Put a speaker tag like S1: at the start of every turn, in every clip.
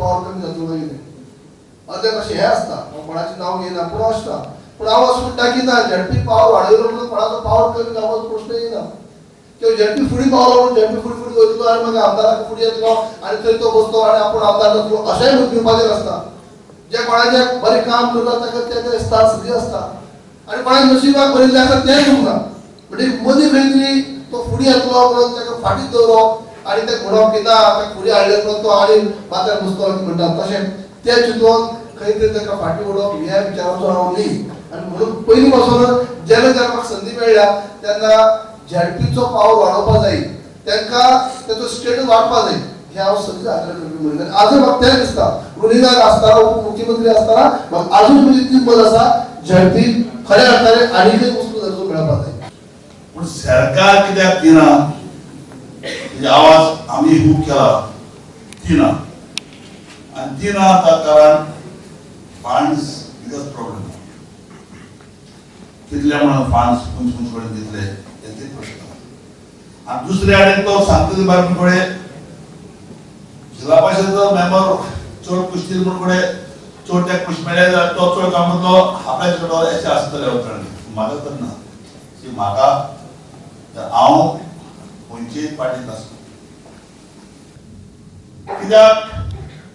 S1: Power कमी जातलो कितें अर्दे कशें हें आसता. हांव कोणाचें नांव घेयना पूण आसता. पूण हांव अशें म्हणटा की ना झेडपी पावर वाडयलो म्हणून कोणाचो पावर कमी जावपाचो प्रश्न येना. किंवा झेडपी फुडें पावलो म्हणून झेडपी फुडें फुडें वयतलो आनी मागीर आमदाराक फुडें येतलो आनी थंय तो बसतलो आनी आपूण आमदार जातलो अशेंय दिवपाचें आसता. जे कोणाचें बरें काम करता ताका ते स्थान सगळीं आसता आनी कोणाक नशिबाक बरिल्लें आसा तेंय दिवंक ना. म्हणजे मदीं खंय तरी तो फुडें येतलो म्हणून ताका फाटीं दवरप आनी तें म्हणप की ना ताका फुडें हाडलें म्हणून तो आनी माथ्यार बसतलो म्हणटा तशें तें चिंतून खंय तरी ताका फाटीं उडोवप ह्या विचाराचो हांव न्ही. आनी म्हणून पयलीं पासून जेन्ना जेन्ना म्हाका संदी मेळ्ळ्या तेन्ना झेडपीचो पावर वाडोवपा जाय, तांकां तेचो स्टेटस वाडपा जाय हें हांव सगळें आग्रह करपी मनीस. आनी आजून म्हाका तें दिसता रुलिंगाक आसतना उपमुख्यमंत्री आसतना म्हाका आजून म्हजी ती मत आसा झेडपी खऱ्या अर्थाने आनीकय वस्तू दर्जो मेळपा जाय.
S2: पूण सरकार कित्याक दिना तेजे आवाज आमी खूब केला दिना आनी दिना ताका कारण फंड्स बिगेस्ट प्रॉब्लम. कितले म्हणून फंड्स खंयचे खंयचे कडेन दितले हें प्रश्न. आनी दुसरे आनी तो सांगता बाबी कडेन जिल्हा परिशदेचो मेंबर चड कुश्तील म्हणून कडेन चड त्या खुश मेळ्ळे जाल्यार तो चड काम करतलो आपल्या चड अशें आसतलें वचण. म्हाका तर ना की म्हाका हांव खंयचेय पार्टीत नासलो. कित्याक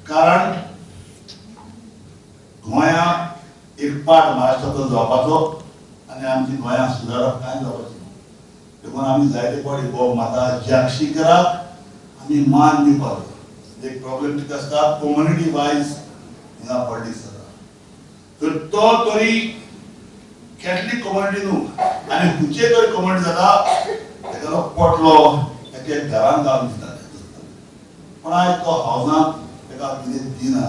S2: कारण गोंया एक पार्ट महाराष्ट्राचो जावपाचो आनी आमची गोंया सुदारप कांय जावपाचें ना. देखून आमी जायते फावटी बोब मारता जाक्षीकराक आमी मान दिवपाक जाय. एक प्रॉब्लेम कितें आसता कम्युनिटी वायज हिंगा पॉलिटिक्स जाता तर तो तरी कॅथलीक कम्युनिटी न्हू आनी खंयचे तरी कम्युनिटी जाता तेका पोटलो तेका घरान घालून दिता पण आयज तो हावजांत तेका कितें दिना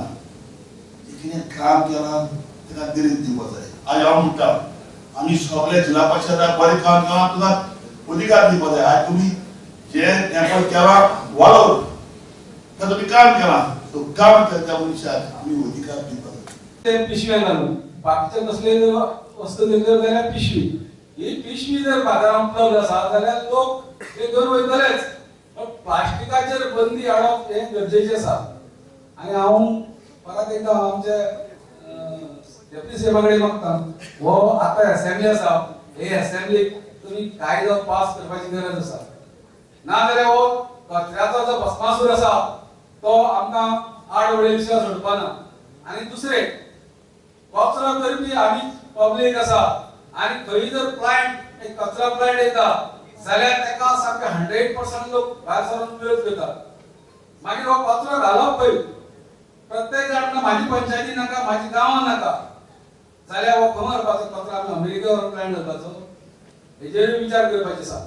S2: कितें काम केलां तेका दिरेत दिवपाक जाय. आयज हांव म्हणटा आमी सगळे जिल्हा परिशदाक बरें काम केलां तुका अधिकार दिवपाक जाय. आयज तुमी जे हें पळय केलां वालोर तर तुमी काम केलां सो काम केलें त्या मनशाक आमी अधिकार दिवपाक जाय.
S3: ते पिशव्या घालून बाकीचे कसले वस्तू दिल्ल्यो जाल्यार पिशवी ही पिशवी जर बाजारांत उपलब्ध आसा जाल्यार लोक ते घेवन वयतलेच. पण प्लास्टिकाचेर बंदी हाडप हें गरजेचें आसा. आनी हांव परत एकदां आमचे डेप्युटी सीएमा कडेन मागता हो आतां एसेंब्ली आसा हे एसेंब्लीक तुमी कायदो पास करपाची गरज आसा. ना जाल्यार हो कचऱ्याचो जो भस्मासूर आसा तो आमकां आड वडयल्या सोडपा ना. आनी दुसरें कचरो करपी आमी पब्लीक आसा आनी खंय जर प्लांट एक कचरा प्लांट येता जाल्यार ताका सारके 100% लोक भायर सरून विरोध करतात. मागीर हो कचरो घालप खंय प्रत्येक जाण म्हाजी पंचायती नाका म्हाजी गांवां नाका जाल्यार हो खंय व्हरपाचो कचरो आमी अमेरिका व्हरून प्लांट घालपाचो हेजेरूय विचार करपाचो आसा.